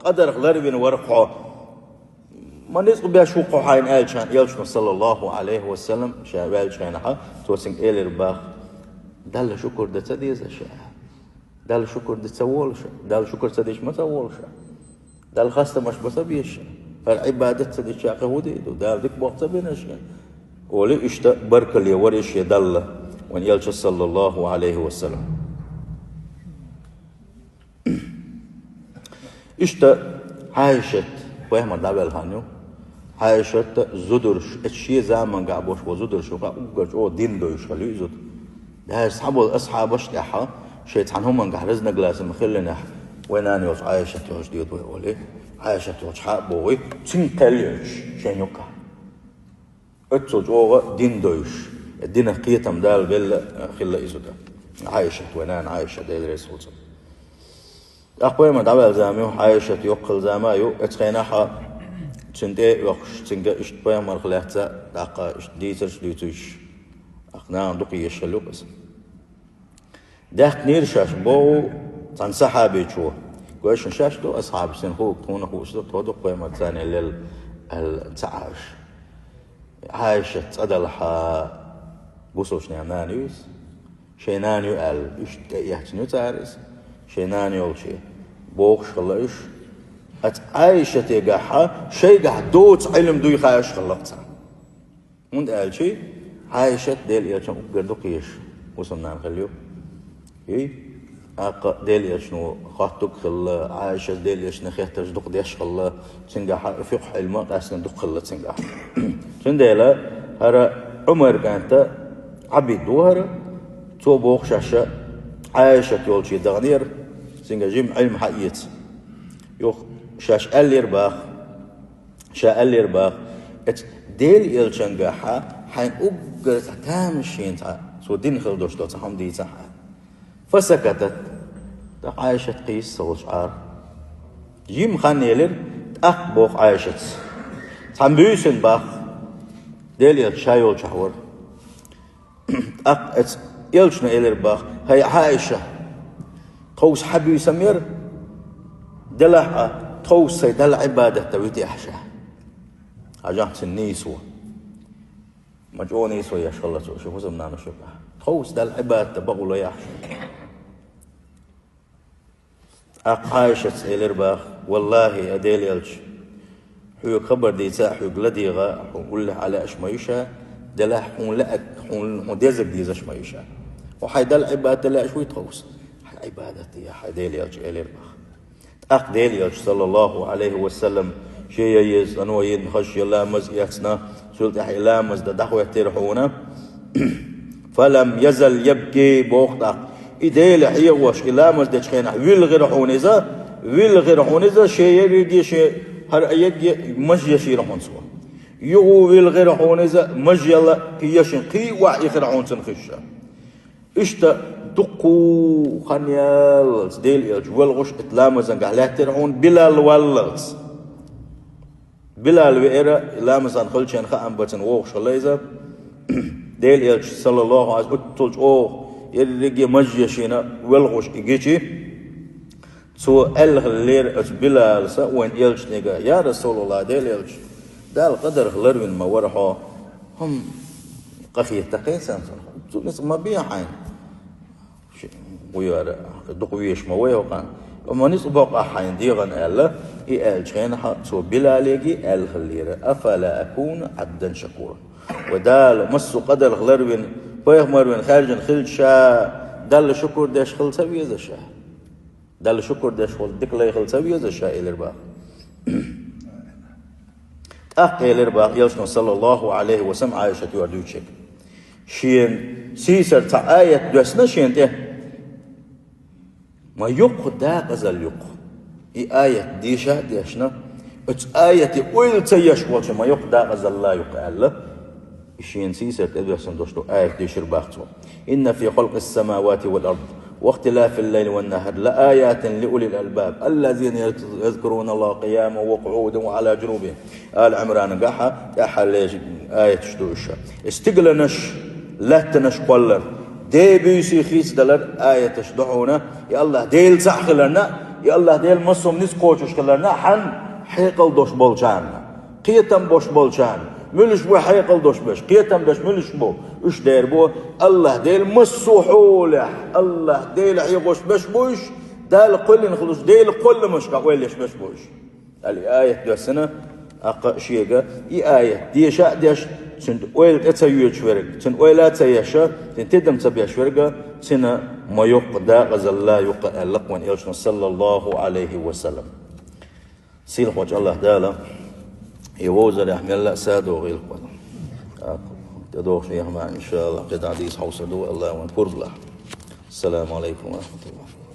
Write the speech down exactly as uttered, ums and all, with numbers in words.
къадарах ларвина вара хьо. Ма ницкъ беш ву хьо хьайна аьлча, элчано, саллаллаху Ӏалайхи ва саллам, ша ваьлча хенахьа, цо цунга элира бах: «Далла шукур дан ца деза ша? Далла шукур дан ца волу ша? Далла шукур ца деш ма ца волу ша? Далла хастамаш ма ца беза ша? ХӀара Ӏибадат ца дича кхин хӀун дийр ду? Дала дика боху ца бина шен?» Олий, иштта баркалле вара и шен Далла, вайн элча, саллаллаху Ӏалайхи ва саллам. Иштта Ӏайшат, пайхамар дӀаваьлла хан ю. Ӏайшат зударш, эцу шен замангахь болуш болу зударш юха уггар чӀогӀа дин дойуш хила ю и зуда. Даже цхьаболу асхьабаш тӀехьа, шайн цхьана хӀумангахь разногласие ма хиллинехь, вайн нана йолчу Ӏайшат йолчу доьду вай олий, Ӏайшат йолчу хьа а богӀий, цуьнан кхел йоьлчуш шайн юккъахь. Оццул чӀогӀа дин дойуш, динах кхетам Дала белла, хилла и зуда. Ӏайшат, вайн нана Ӏайшат, Делан Расул цунна. ТӀаккха пайхамар дӀаваьлла зама ю, Ӏайшат йоккхалла зама а ю, оцу хенахьа цуьнан тӀе а оьхуш, цуьнга иштта пайхамарх лаьцна, тӀаккха иштта дийцарш а дуьйцуш, тӀаккха нахана дукха езаш хилла ю иза. Даьхкинера шаьш боху цхьана сахьабичо. Гой шуна, шаьш ду асхьабаш, цуьнан хӀуъа тхуна хууш ду, тхо ду-кх пайхамарца цхьаьна лелла аьлла ца Ӏаш. Ӏайшат цӀа далахьа, бусалбачу ненан нана ю иза. Шайн нана ю аьлла, иштта тӀеэцна ю цара иза. Шайн нана йолчу бохуш хилла уьш. Оцу Ӏайшатегахьа шайгахь доцу Ӏилма дуй хаьаш хилла-кх цара. ХӀунда аьлча Ӏайшат Делан элчанна уггар дукха езаш бусалба нана хилла ю. И, тӀаккха Делан элчано хоттуг а хилла, Ӏайшас Делан элчанна хеттарш дукха деш а хилла, цуьнгахь фикъхӀ Ӏилма а къаьстина дукха хилла цуьнгахь. Цундела хӀара Ӏумар кӀанта Ӏабид ву хӀара, цо боху шаьш Ӏайшат йолчу даханера, цуьнга жима Ӏилма хьаэца. Юха шаьш аьллера баха, Ша аьллера баха: «Эцу Делан элчангахьа хьайна уггар цхьа тамашийна цхьа, цо дина хила долуш долу цхьа хӀума дийцахьа». Фасакатат. ТӀаккха Ӏайшат кхийса ца волуш Ӏара. Жима хан елира, тӀаккха боху Ӏайшатс: «Цхьана буьйсанна баха, Делан элча ша йолчохь вара». ТӀаккха эцу элчано элира баха: «ХӀай Ӏайша, тховса хьан буьйса ма яра? Делахь а, тховса сайн Далла Ӏибадат дан витехь ша». Хьажахь цуьнан нийсо. Ма чӀогӀа нийсо еш хилла цо шен хӀусамнанас юкъахь. Тховса Далла Ӏибадат дан бакъо лайахь ша. ТӀаккха Ӏайшас элира баха: «Валлахи, я Делан элча, хьоьга хабар дийца а, хьоьга ладегӀа а, хьуна уллехь Ӏалаьаш ма ю ша, делахь хьуна лаьа, хьуна, хьуна дезарг дезаш ма ю ша. Хьо хьайн Далла Ӏибадат дан лаьаш вуй тховса? Хьайн Ӏибадат де, хьайн Делан элча», — элира баха. ТӀаккха Делан элча, саллаллаху Ӏалайхи ва саллам, шен я еза цӀано йина хаза я ламаз эцна, цул тӀаьхьа и ламаз дан дӀахӀоьттира хьуна. «Фалам язал ябки», — боху тӀаккха. И Дела хьехош, и ламаз дечу хенахь вилгӀира хьуна иза, вилгӀира хьуна иза, шен ерриге, шен хӀара а ерриге маж ешийра хьуна цо. Юха вилгӀира хьуна иза, маж яла кхин ешина, кхин а охьаихира хьуна цунна хиш. Иштта дуккха хан яллалц Делан элча велхуш, итт ламазангахь лаьттира хьуна, Билал валлалц. Билал веара, и ламазан хилча хаам бацана вогӀуш хилла иза. Делан элча, саллаллаху Ӏалайхи, уттулчу оха, ерриге маж ешина велхуш и гичи, цо аьлла хиллера оцу Билалса вайн элчанега: «Я Расулаллах, Делан элча, Дала къадарх ларвина ма вара хьо, хӀума къахета кхин санна, цу ницкъ ма бе хьайна. Ши-, вуьйр дукха везаш ма вай хӀокхана. Ма ницкъ боккху ахь хьайна дегӀан», — аьлла, и аьллачу хенахьа цо Билалеги аьлла хиллера: «Афала акуну Ӏабдан шакура». Ва Дала массо а къадарх ларвина, пайхамар вина хаьржина хилча ша Далла шукур деш хила ца веза ша? Далла шукур деш волу дика лай хила ца веза ша, элира баха. ТӀаккха элира баха элчано, саллаллаху Ӏалайхи ва саллам, Ӏайшат юьхь дуьйцуш. Шен сийсара цхьа аят доьссина шен тӀе. Ма юккъу дакъазалла юккъу. И аят дийша а дешна, оцу аяте ойла ца еш волчу ма юккъу дакъазалла юккъу аьлла. И шена сийсара тӀедоьссина долуш долу аят дийшира баха цо: «Инна фи халкъис самавати вал ард ва ихтилафил лайли ван нахар ла аятин ли улил албаб, аллазина язкуруна Аллаха къияман ва къуӀудан ва Ӏала джунубихим». Ала Ӏимран гахьа тӀаьхьа лежа аяташ ду уьш. И стигланаш, лаьттанаш кхоллар, ден буьйсий хийцадалар аяташ ду хьуна, и Аллах Дела цхьаъ хиларна, И АллахӀ Дела массо а низ кхочуш хиларна, хьан хьекъал долуш болчарна, кхетам болуш болчарна, муьлш бу хьекъал долуш берш, кхетам берш муьлш бу, уьш дер бу, АллахӀ Дела массо а хьолехь, АллахӀ Дела хьехош берш бу уьш, Дала кхоьллина хуьлуш, Дела кхолламашка ойла еш берш бу уьш. Али аят доьссина, аккха шега и аят деша а деш, цуьнан ойла тӀе ца йоьдуш верг, цуьнан ойла а ца еш, цуьнан тидам ца беш верг, цуьнан ма йоккха дакъазалла юккъа аьлла вайн элчано, саллаллаху Ӏалайхи ва саллам. Сийлахьчу АллахӀ Дала и вовзалехь мелла а са догӀийла вайн. ТӀедогӀуш дехьа ма, иншаАллахӀ, кхидӀа дийца хьовса ду, АллахӀ вайн пурба лахь. Ассаламу Ӏалайкум ва рахьматуллахӀ.